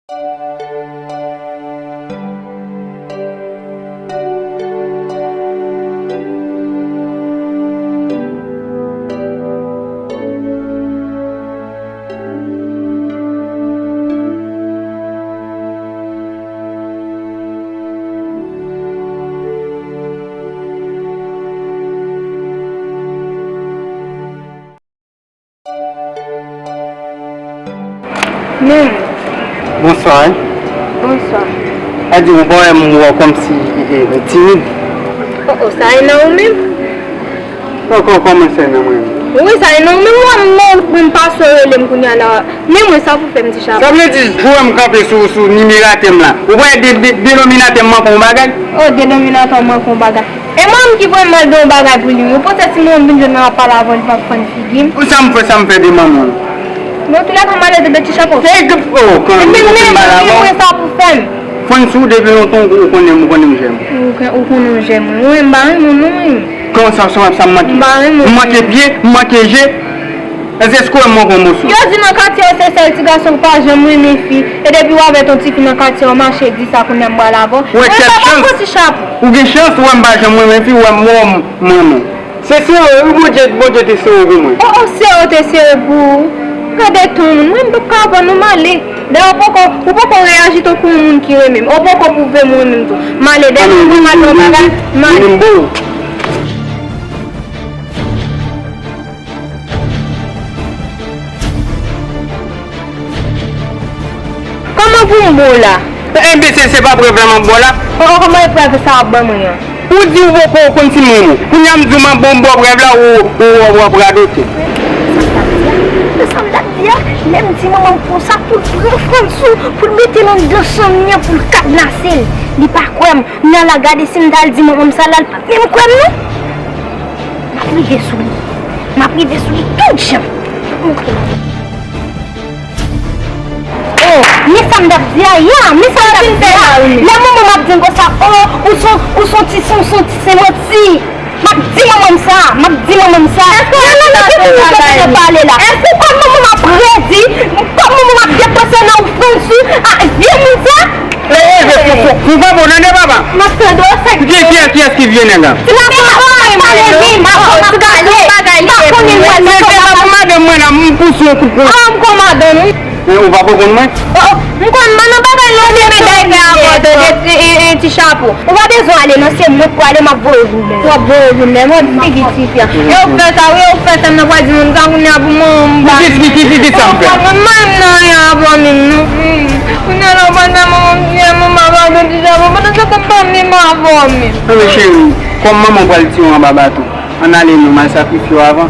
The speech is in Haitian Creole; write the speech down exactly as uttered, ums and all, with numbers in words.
Men. Bonswa. Bonswa. A di, ou pa wè m wè w kòmsi, e, e, timid? O, o, sa e nan ou menm? Kò-, kò-, kòman sa e nan mwen menm? Wi, sa e nan ou menm. Ou wè m, mwen, mwen pase w rele m kounye a la. Men mwen, sa pou fè m ti chapo. Sa vle di, ou wè m kanpe sou, sou nimeratè m la. Ou pa wè de, de, denominatè m manke yon bagay? O, denominatè w manke yon bagay. E manman m ki voye m al gen yon bagay pou li, wi. Ou panse si manman m vin jwenn mwen ap pale avè w, li p ap fann figi m? Ou sa m fè, sa m fè de manman w? Bon, toulèka, m ale de ti chapo. Se, oh, kan men, men, men, men sa pou fè m. Fann sou depi lontan, ou konnen, ou konnen m jèm. Ou kon-, ou konnen m jèm, wi. Wi, m pa renmen w non, wi. Kòman sa, sa, sa m manke? M pa renmen w. M manke pye, m manke je. Èske w wè m manke yon moso? Yo di nan katye yo se sèl ti gason ki pa janm renmen fi. E depi w avèk yon tifi nan katye yo mache di sa kounye a m pral avè w. Ou wè kèk chans. Ou gen chans, ou wè m pa janm renmen fi, ou wè m, ou wè m manman. Se sere, wi, Bondye, Bondye te sere pou mwen. O, o, sere te sere pou ou. Gade ton moun, mwen m p ap ka avè w non, m ale. Dayè, ou poko, ou poko reyaji tankou yon moun ki renmen m. Ou poko pwouve m ou renmen m tou. M ale, dayè, mwen m al nan bagay, m ale. Kòman pou m ba w la? Enbesil, se pa prèv la m ap ba w la? O, o, kòman e prèv sa w ap ban mwen an? Ou di ou poko konn si m renmen w. Kounye a m di w m ap ba w, m ba w prèv la, ou, ou, ou, ou ap radote. Sa m t ap di a, lè m di manman m konsa pou l pran Frantzou, pou l mete l anndan chanm li an, pou l kadnase l. Li pa kwè m. Kounye a la gade si m t al di manman m sa la, l p ap menm kwè m non. M ap rive sou li. M ap rive sou li tout jan. M ap montre l. Oh, men sa m t ap di a, ya, men sa m t ap di a. Lè manman m ap di m konsa, oh, ou son, ou son ti, son, son ti senmoti. M ap di manman m sa, m ap di manman m sa. Nan, nan, nan, kite nou kote nan pale la. Èske kòb manman m ap redi, kòb manman m ap depanse nan ou Frantzou, a, vye moun sa? E, e, e, fou, fou, fou, fou, tande papa. M ap tande w, sa k gen, gen, kiyès ki vye nèg la? Ti la papa pale, wi, m ap pale, m ap konnen mwen, se papa. Madanm mwen la, m pouse yon kout pwen. Ah, m konn madanm ou. Men ou pa konn mwen? Oh, oh, m konn, m nan bagay la, men bagay la, e, e, e, ti chapo. Ou pa bezwen ale non, se mwen k prale, m ap voye w vin menm. W ap voye w vin menm, w ap figi tifi a. E ou fè sa, wi, ou fè sa, m nan pral di moun sa, kounye a pou mwen, m pa. Ki, ki, ki, ki, ki sa m fè? Mwen, mwen, m nan anyen avè w menm non. Kounye a la, w pral fè manman m kriye, manman m ap fè ti chapo, pandan se tan m pa menm avè w menm. Non, men cheri, kòm manman w pral tiye w anba bato, ann ale non, m al sakrifye w avan.